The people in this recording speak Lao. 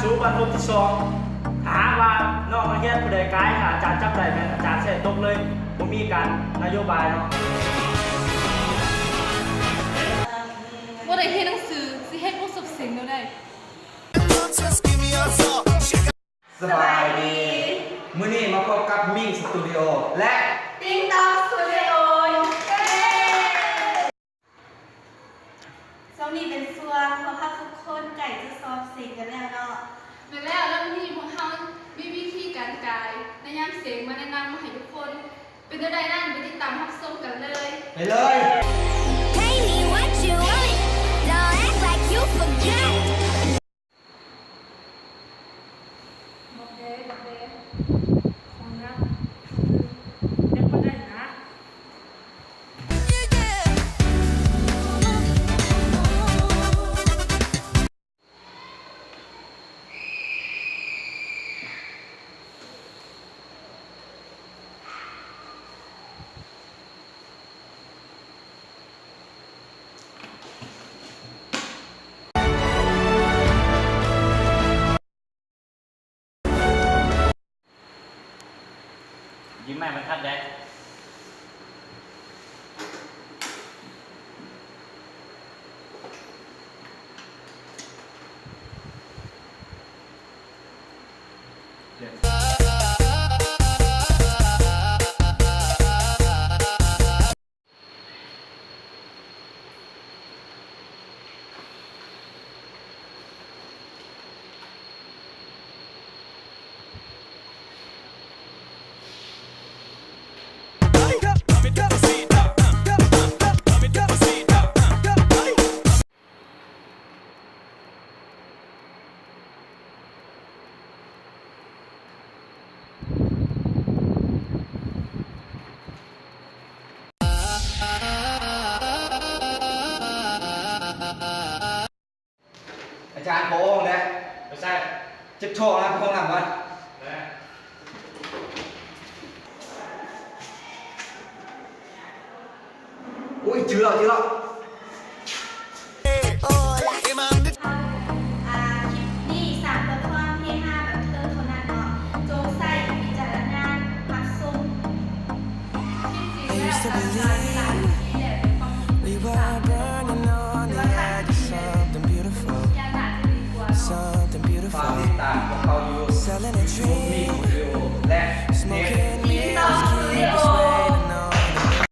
ສູ່ບັດທົດທີສອງ ຖ້າຫາກວ່ານ້ອງນັກຮຽນຜູ້ໃດກາຍ ຖ້າອາຈານຈັບໄດ້ແມ່ນອາຈານໃຊ້ຕົກເລີຍ ບໍ່ມີການນະໂຍບາຍເນາະ. ບໍ່ໄດ້ຮຽນໜັງສື ຊິເຮັດບໍ່ສົບເສັງແນວໃດ? ສະບາຍດີ ມື້ນີ້ມາພົບກັບມິ້ງສະຕູດິໂອ ແລະ ຕິງຕອງສະຕູດິໂອ. ເອີ ຊ່ວງນີ້ເປັນຊ່ວງພວກເຮົາທຸກຄົນໃກ້ຈະສອບເສັງກັນແລ້ວເນາະ. ແມ່ນແລ້ວ ແລ້ວມື້ນີ້ພວກເຮົາມີວິທີການກາຍໃນຍາມເສັງມາແນະນຳມາໃຫ້ທຸກຄົນ. ເປັນແນວໃດນັ້ນ ໄປຕິດຕາມຮັບຊົມກັນເລີຍ. ໄປເລີຍ. Pay me what you want, don't act like you forgot. ບໍ່ແພ້ ບໍ່ແພ້ ຂອງນັກຄືຍັງບໍ່ໄດ້ນະ. ຢືມໄມ້ບັນທັດແດ່. ອາຈານ ຂໍອອກແດ່. ໄປໃສ? ເຈັບທ້ອງນະ ໄປຫ້ອງນ້ຳກ່ອນ. ໂອ້ຍ ຈື່ແລ້ວ ຈື່ແລ້ວ.